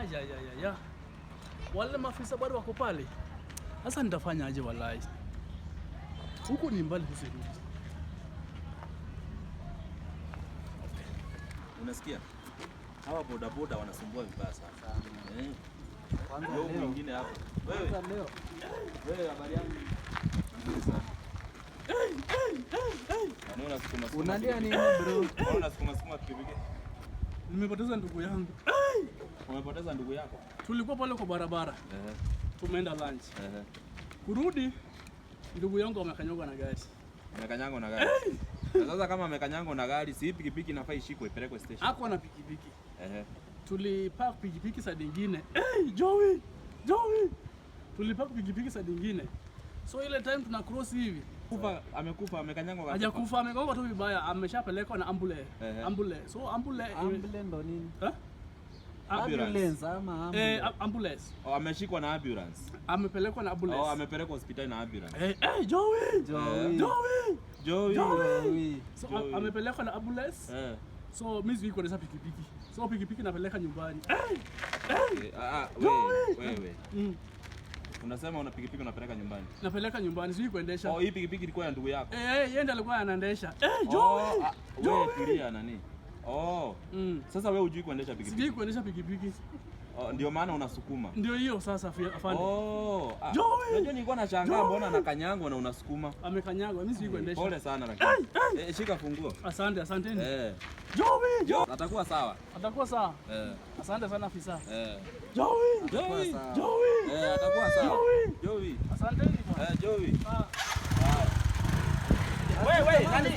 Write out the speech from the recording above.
Aya, ya, ya, ya. Wale maafisa bado wako pale. Sasa nitafanya aje walai? Huku ni mbali kusirudi. Unasikia? Hawa bodaboda wanasumbua vibaya sana. Eh. Kwanza Leo leo. mwingine hapo. Wewe, Kwanza leo. wewe habari yangu. Nzuri sana. Mbona unasukuma sukuma Unalia pikipiki? nini bro? Mbona unasukuma sukuma pikipiki? Nimepoteza ndugu yangu. Umepoteza ndugu yako? Tulikuwa pale kwa barabara, Eh. tumeenda lunch. Eh. Kurudi ndugu yangu amekanyagwa na gari. Amekanyangwa na gari. Na sasa kama amekanyangwa na gari, si hii pikipiki inafaa ishikwe ipelekwe station. Hakuwa na pikipiki. Eh. Tulipark pikipiki saa nyingine. Hey, Joey! Joey! Tulipark pikipiki saa nyingine. So ile time tuna cross hivi. Kufa, amekufa, amekanyangwa akakufa. Hajakufa, amegongwa tu vibaya, ameshapelekwa na ambulance. Ehe. Ambulance. So ambulance Ambulance ndo nini? Eh? Ambulance. Ambulance ama ambulance. Eh, ambulance. Oh, ameshikwa na ambulance. Amepelekwa na ambulance. Oh, amepelekwa hospitali na ambulance. Eh, eh, Joey! Joey. Joey! Joey. Joey. So Joey. amepelekwa na ambulance. Eh. So mimi sijui kuendesha pikipiki. So pikipiki napeleka nyumbani. Eh, Eh, ah, ah, wewe, wewe. Unasema una pikipiki unapeleka nyumbani. Napeleka nyumbani, sijui kuendesha. Oh, hii pikipiki ilikuwa ya ndugu yako. Eh, eh, yeye ndiye alikuwa anaendesha. Eh, Oh, Joey! ah, wewe Joey! tulia nani? Oh. Sasa wewe hujui kuendesha pikipiki. Sijui kuendesha pikipiki. Oh, ndio maana unasukuma. Ndio hiyo sasa afande. Oh, ah, Joey! unajua nilikuwa nashangaa Joey! mbona anakanyangwa na unasukuma. Amekanyagwa, mimi sijui kuendesha. Pole sana lakini. Eh, shika funguo. Asante, asanteni. Eh. Joey! Jo, atakuwa sawa. Atakuwa sawa. Eh. Asante sana afisa. Eh. Joey! Joey. sawa. Joey! Eh, atakuwa sawa. Joey! Joey. Asanteni bwana. Eh, Joey. Ah. Wewe, nani?